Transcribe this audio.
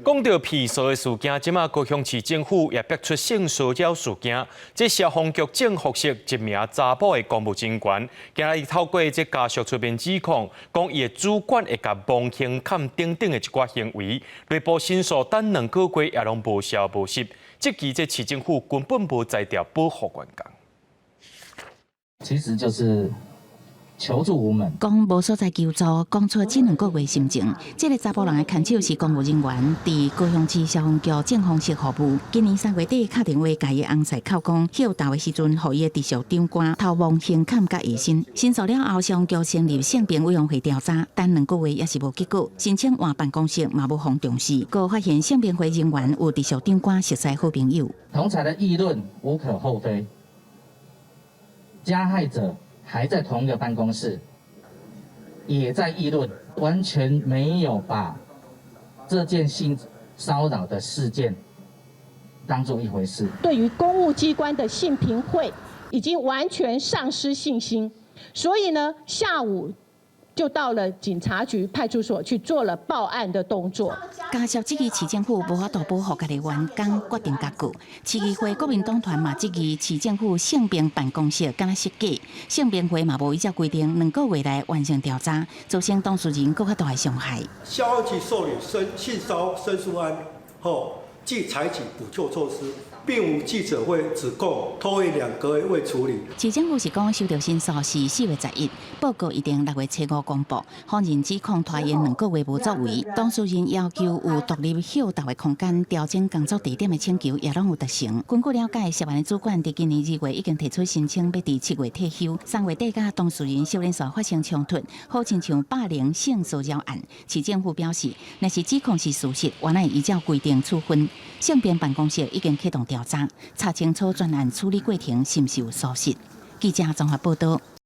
講著被騷的事件，這馬高雄市政府也逼出性騷擾事件。這消防局政服室一名查埔的公務人員，今日透過這家屬出面指控，講伊的主管會共摸胸坎等等的一寡行為，內部申訴等2個月也攏無消無息，質疑這市政府根本無才調保護員工。其實就是求助無門，講無所在求助，講出這兩個月心情。這个查埔人的牽手是公務人員，佇高雄市消防局政風室服務。今年3月底，敲電話共伊翁婿哭講，歇鬥的時陣，予伊的直屬長官偷摸胸坎佮下身。申訴了後，消防局成立性平委員會調查，等兩個月也是無結果。申請換辦公室嘛無予重視，閣發現性平會人員有直屬長官熟似好朋友。同儕的議論無可厚非，加害者還在同一個辦公室，也在議論，完全沒有把這件性騷擾的事件當做一回事。對於公務機關的性平會已經完全喪失信心，所以呢，下午就到了警察局派出所去做了報案的動作。家屬質疑市政府無法度保護家己員工，決定共告。市議會國民黨團嘛質疑市政府性平辦公室敢若設計，性平會嘛無依照規定2個月內完成調查，造成當事人閣較大的傷害。消防局受理申性騷申訴案後，即採取補救措施，並無記者會指控拖延2個月未處理。市政府是講收到申訴是4月11，報告一定6月初5公布，否認指控拖延兩個月無作為。當事人要求有獨立歇鬥的空間，調整工作地點的請求也攏有達成。根據了解，涉案的主管佇今年2月已經提出申請，欲佇7月退休。3月底佮當事人小連續發生衝突，好親像霸凌性騷擾案。市政府表示，若是指控是事實，原來依照規定處分。性平辦公室已經啟動調查，查清楚全案處理過程是毋是有疏失。記者綜合報道。